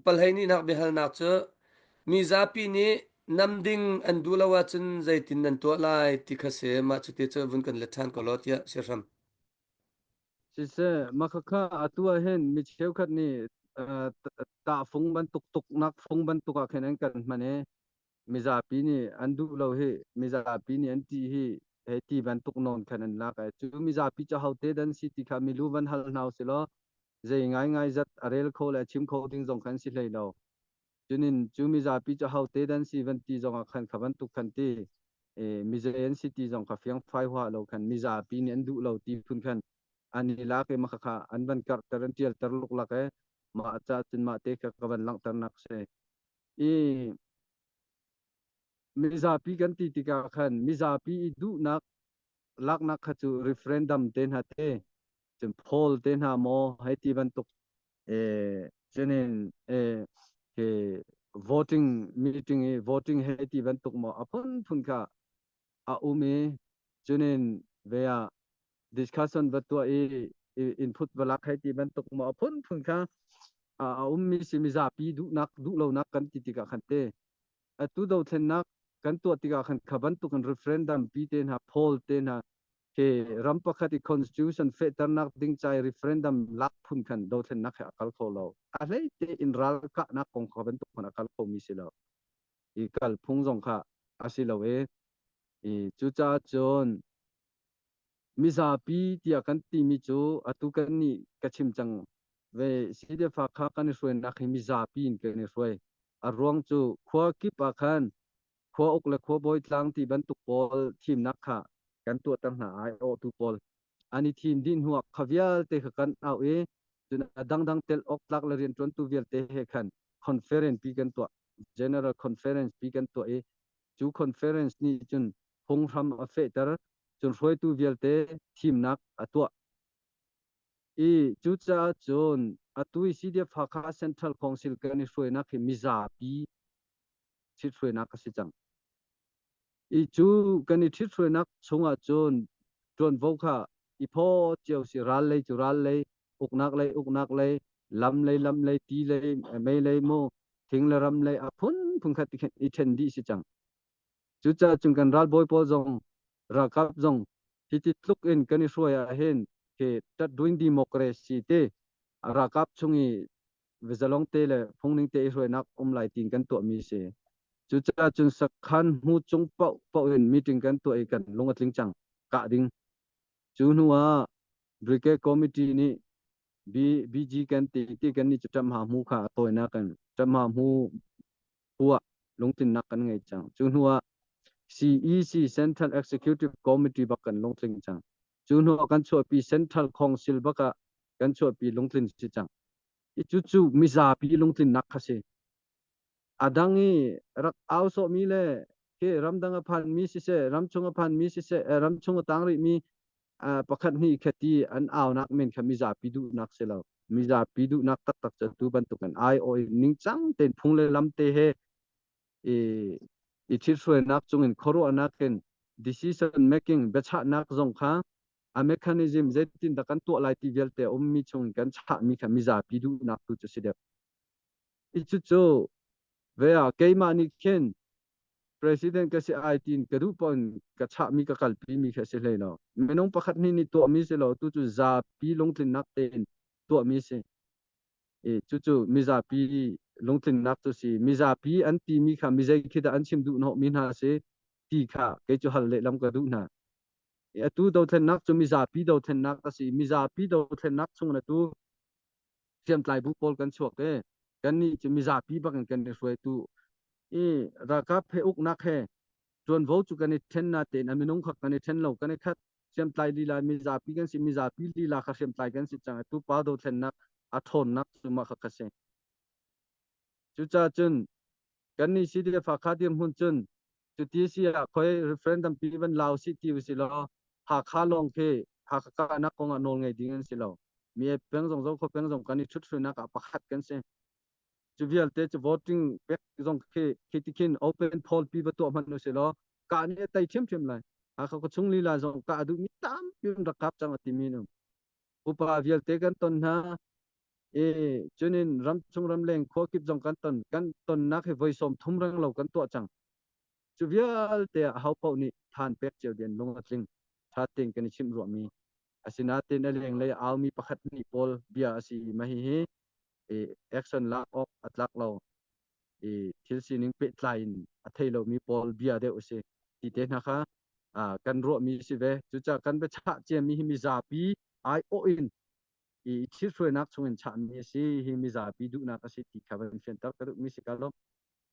Palhei nihnak biahalnak cu mizapi nih nam ding an duh lo ahcun zeitin nan tuah lai ti kha si. Mah cuti cu vun kan let ṭhan ko law tiah siahram. Siseh, makhakha atu ah hin mi cheukhat nih tahfung bantuk tuknak fung bantuk ah khin an kan hman i mizapi nih an duh lo hi mizapi nih an ṭih hi hei ti bantuk nawn khan an lak ai. Cu mizapi cu ahote dan si ti kha milu van hal hna usih law zei ngaingai zat a rel kho le a chim kho ding zong khan si hlei lo. Cunin cu mizapi cu ahote dan si van ti zong ah khan kha bantuk khan ti mizei an si ti zong kha fiangfai huah lo khan mizapi nih an duh lo ti phun khan an i lak i mah kha an van karhter an ṭialter luklak i mah ca cun mah te kha ka van langhternak si. I mizapi kan ti tikah khan mizapi i duhnak laknak kha cu referendum te hna te cun poll te hna maw hei ti bantuk cunin ke voting meeting i voting hei ti bantuk maw a phunphun kha a um i cunin ve ah discussion va tuah i input va lak hei ti bantuk maw a phunphun kha a ummi si mizapi duhnak duhlonak kan ti tikah khan te atu dothlennak kan tuah tikah khan kha bantuk in referendum pi te hna poll te hna ke ram pakhat i constitution fehternak ding cai referendum lak phun khan dothlennak he a kal kho lo. A hlei te in ral kahnak kong kha bantuk khan a kal kho mi si lo. I kal phung zong kha a si lo i i cucaah cun mizapi tiah kan timi cu atu kan nih ka chim cang ve. CDF kha kan i hruainak hi mizapi in kan i hruai. A ruang cu khua kip ah khan khua uk le khua bawi tlang ti bantuk pawl thimnak kha kan tuahter hna. Ai awhtu pawl an i thim dih hnuah kha vialte kha kan auh i cun a dangdang tel awk tlak le rianṭuantu vialte he khan conference pi kan tuah, general conference pi kan tuah i cu conference nih cun phunghram a fehter, cun hruaitu vialte thimnak a tuah i cucaah cun atu i CDF Hakha Central Council kan i hruainak hi mizapi ṭhithruainak a si cang. I cu kan i ṭhithruainak chungah cun ṭuanvo kha i phaw cio si. Ral lei cu ral lei, uknak lei uknak lei, lam lei lam lei, ti lei, mei lei mu, thing le ram lei a phunphun kha ti khin i ṭhen dih si cang. Cucaah cun kan ralbawi pawl zong ralkap zong hiti tluk in kan i hruai ah hin khi ṭatduin democracy te ralkap chung i zalong te le phungning te i hruainak um lai tiin kan tuahmi si. Cucaah cun sakhan hmu cung paoh paoh in meeting kan tuah i kan lung a tling cang kah ding. Cu hnu ah Brigade Committee nih BG kan ti ti kan nih cu ṭamha hmu kha a tawinak kan ṭamha hmu phu ah lungtlinnak kan ngei cang. Cu hnu ah CEC Central Executive Committee bak kan lungtling cang. Cu hnu ah kan chuahpi Central Council bak ah kan chuahpi lungtlin si cang. I cucu mizapi lungtlinnak kha si. A dang i rak au sawhmi le khi ramdang a phanmi siseh, ramchung a phanmi siseh, ramchung a tang rihmi pakhat hnih khat i an aunak men kha mizapi duhnak si lo. Mizapi duhnak taktak cu tu bantukin ai awh i ningcang tein phung le lam te he i i ṭhithruainak cungin khuaruahnak in decision making biachahnak zong kha a mechanism zeitin dah kan tuah lai ti vialte a ummi chungin kan chahmi kha mizapi duhnak tu cu si deuh. I cucu ve ah keimah nih khin president ka si ai tiin ka duh paoh in ka chahmi ka kalpimi kha si hlei lo. Minung pakhat hnih nih tuahmi si lo, tu cu zapi lungtlinnak tein tuahmi si. I cucu mizapi lungtlinnak cu si. Mizapi an timi kha mizei khi dah an chim duh hnawhmi hna si ti kha kei cu hal lehlam ka duh hna. I atu dothlennak cu mizapi dothlennak a si. Mizapi dothlennak chung in atu hriamtlai bu pawl kan chuak i kannih cu mizapi bak in kan i hruaitu i ralkap he uknak he ṭuanvo cu kan i ṭhen natein a minung kha kan i ṭhen lo, kan i khat. Hriamtlai lila mizapi kan si, mizapi lila kha hriamtlai kan si cang. Atu pa dothlennak a ṭhawnnak cu mah kha kha si. Cucaah cun kannih CDF Hakha dirhmun cun cuti si ah khoi referendum pi van lau si ti usih law Hakha lawng khi Hakha kahnak kong ah nawl ngei ding an si lo. Mi peng zong Zokhua peng zong kan i ṭhut-hruainak ah pakhat kan si. Cu vialte cu voting pek zong khi khi ti khin open poll pi va tuah hmanh usih law kah nih a tei ṭhiamṭhiam lai. Hakha khuachung lila zong kah a duhmi tampi an rak kap cang a timi an um. Upa vialte kan ton hna. I cunin ramchung ramleng khua kip zong kan ton kan tonnak hi voi sawm thum reng lo kan tuah cang. Cu vialte ah ho paoh nih than pek cio ding lung a tling. Tha tein kan i chimh ruahmi. Asinain a lenglei aumi pakhat nih pawl bia a si i mah hihi action lak awk a tlak lo. I thil sining pehtlai in a thei lomi pawl bia deuh a si. Ti te hna kha kan ruahmi si ve. Cucaah kan biachah ciami hi mizapi aiawh in i thithruainak chungin chahmi a si hi mizapi duhnak a si ti kha van fianter ka duhmi si ka lawm.